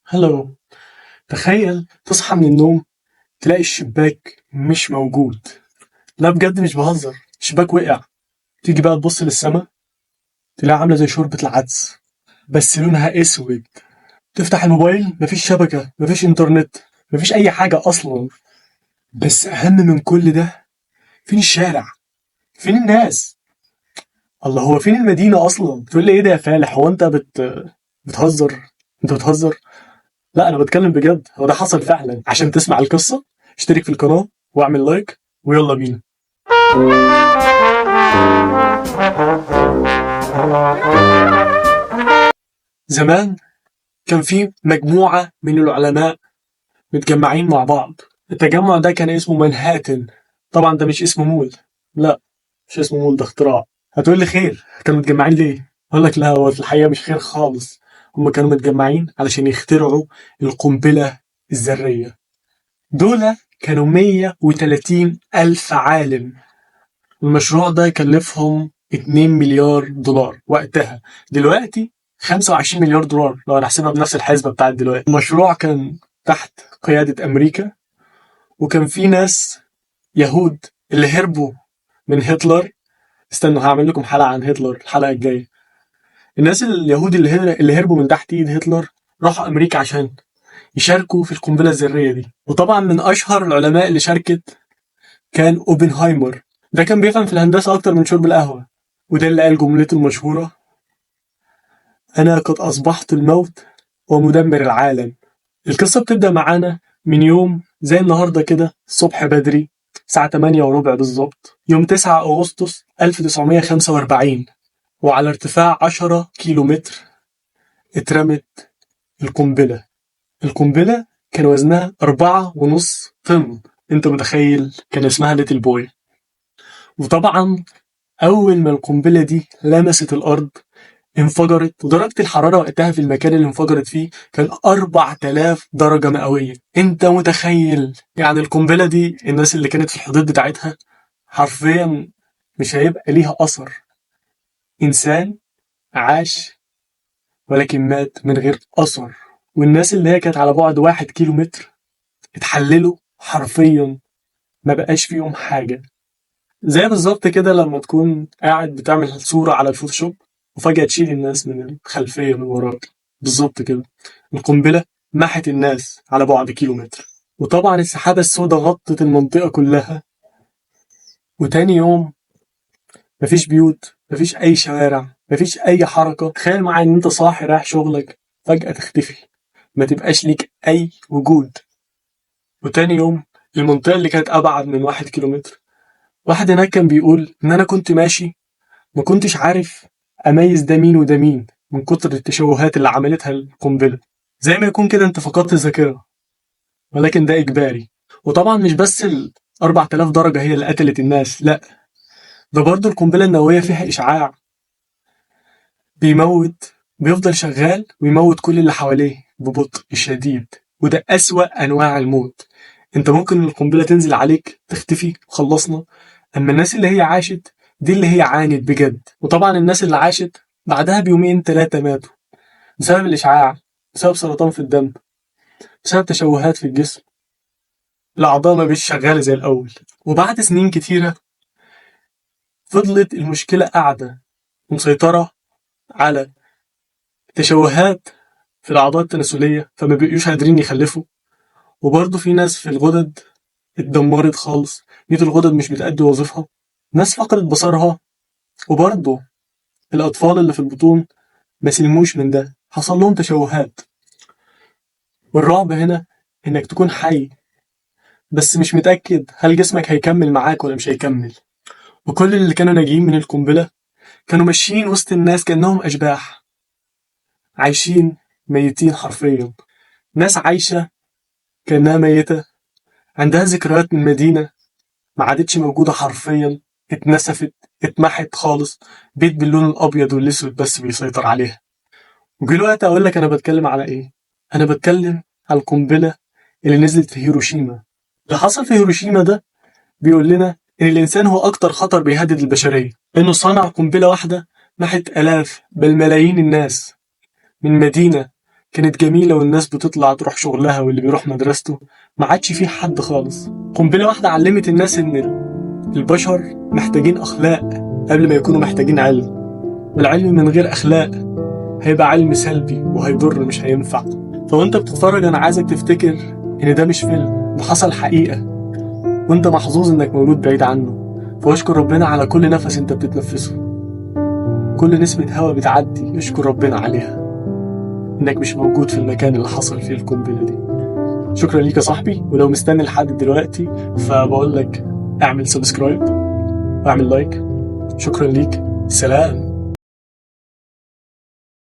هلو. تخيل تصحى من النوم تلاقي الشباك مش موجود. لا بجد مش بهزر، الشباك وقع. تيجي بقى تبص للسما تلاقيها عاملة زي شوربة العدس بس لونها اسود. تفتح الموبايل مفيش شبكة، مفيش انترنت، مفيش اي حاجة اصلا. بس اهم من كل ده، فين الشارع؟ فين الناس؟ الله، هو فين المدينة اصلا؟ تقول لي ايه ده يا فالح، هو انت بتهزر؟ انت بتهزر؟ لا انا بتكلم بجد، هو ده حصل فعلا. عشان تسمع القصة اشترك في القناة واعمل لايك ويلا بينا. زمان كان في مجموعة من العلماء متجمعين مع بعض. التجمع ده كان اسمه منهاتن. طبعا ده مش اسمه مول، لا مش اسمه مول، ده اختراع. هتقول لي خير، كانوا متجمعين ليه؟ اقول لك لا، هو في الحقيقة مش خير خالص. هم كانوا متجمعين علشان يخترعوا القنبلة الذرية. دول كانوا 130 ألف عالم. المشروع ده كلفهم 2 مليار دولار وقتها، دلوقتي 25 مليار دولار لو هنحسبها بنفس الحسبة بتاعت دلوقتي. المشروع كان تحت قيادة أمريكا، وكان في ناس يهود اللي هربوا من هتلر. استنوا هعمل لكم حلقة عن هتلر الحلقة الجاية. الناس اليهود اللي هربوا من تحت ايد هتلر راحوا أمريكا عشان يشاركوا في القنبلة الذرية دي. وطبعا من أشهر العلماء اللي شاركت كان أوبنهايمر. ده كان بيفهم في الهندسة أكتر من شرب القهوة، وده اللي قال جملته المشهورة: أنا قد أصبحت الموت ومدمر العالم. القصة بتبدأ معانا من يوم زي النهاردة كده، الصبح بدري الساعة 8:15 بالظبط، يوم 9 أغسطس 1945، وعلى ارتفاع 10 كيلومتر اترمت القنبلة. القنبلة كان وزنها 4.5 طن، انت متخيل؟ كان اسمها ليتل بوي. وطبعا أول ما القنبلة دي لمست الأرض انفجرت، ودرجة الحرارة وقتها في المكان اللي انفجرت فيه كان 4000 درجة مئوية. انت متخيل؟ يعني القنبلة دي الناس اللي كانت في الحدود بتاعتها حرفيا مش هيبقى ليها أثر. إنسان عاش ولكن مات من غير أثر. والناس اللي هي كانت على بعد 1 كيلومتر اتحللوا حرفيا، ما بقاش فيهم حاجة. زي بالظبط كده لما تكون قاعد بتعمل صورة على الفوتوشوب وفجأة تشيل الناس من الخلفية من وراك. بالظبط كده القنبلة محت الناس على بعد كيلومتر. وطبعا السحابة السوداء غطت المنطقة كلها. وتاني يوم مفيش بيوت، مفيش أي شوارع، مفيش أي حركة. تخيل معايا إن أنت صاحي رايح شغلك فجأة تختفي، ما تبقاش ليك أي وجود. وتاني يوم المنطقة اللي كانت أبعد من 1 كيلومتر، واحد هناك كان بيقول إن أنا كنت ماشي ما كنتش عارف أميز ده مين وده مين من كتر التشوهات اللي عملتها القنبلة. زي ما يكون كده أنت فقدت الذاكرة، ولكن ده إجباري. وطبعا مش بس ال 4000 درجة هي اللي قتلت الناس، لا ده برضه القنبلة النووية فيها إشعاع بيموت، بيفضل شغال ويموت كل اللي حواليه ببطء شديد، وده أسوأ أنواع الموت. أنت ممكن القنبلة تنزل عليك تختفي وخلصنا، أما الناس اللي هي عاشت دي اللي هي عانت بجد. وطبعا الناس اللي عاشت بعدها بيومين 3 ماتوا بسبب الإشعاع، بسبب سرطان في الدم، بسبب تشوهات في الجسم، الأعضاء ما بقتش شغالة زي الأول. وبعد سنين كتيرة فضلت المشكلة قاعدة ومسيطرة على تشوهات في الأعضاء التناسلية، فما بقيوش قادرين يخلفوا. وبرضه في ناس في الغدد اتدمرت خالص، نية الغدد مش بتأدي وظيفها، ناس فقدت بصرها، وبرضه الأطفال اللي في البطون ما سلموش من ده، حصل لهم تشوهات. والرعب هنا إنك تكون حي بس مش متأكد هل جسمك هيكمل معاك ولا مش هيكمل. وكل اللي كانوا ناجيين من القنبلة كانوا ماشيين وسط الناس كأنهم أشباح، عايشين ميتين حرفيا. ناس عايشة كأنها ميتة، عندها ذكريات من مدينة ما عادتش موجودة حرفيا، اتنسفت، اتمحت خالص، بيت باللون الأبيض والأسود بس بيسيطر عليها. وجه الوقت أقول لك أنا بتكلم على إيه. أنا بتكلم على القنبلة اللي نزلت في هيروشيما. اللي حصل في هيروشيما ده بيقول لنا إن الإنسان هو أكتر خطر بيهدد البشرية، إنه صنع قنبلة واحدة محت آلاف بل ملايين الناس من مدينة كانت جميلة والناس بتطلع تروح شغلها واللي بيروح مدرسته، ما عادش فيه حد خالص. قنبلة واحدة علمت الناس إن البشر محتاجين أخلاق قبل ما يكونوا محتاجين علم، والعلم من غير أخلاق هيبقى علم سلبي وهيضر مش هينفع. فوانت بتتفرج أنا عايزك تفتكر إن ده مش فيلم، ده حصل حقيقة، وانت محظوظ إنك مولود بعيد عنه. فاشكر ربنا على كل نفس انت بتتنفسه، كل نسمة هوا بتعدي اشكر ربنا عليها انك مش موجود في المكان اللي حصل فيه القنبلة دي. شكرا ليك يا صاحبي، ولو مستني لحد دلوقتي فبقول لك اعمل subscribe واعمل like. شكرا ليك، سلام.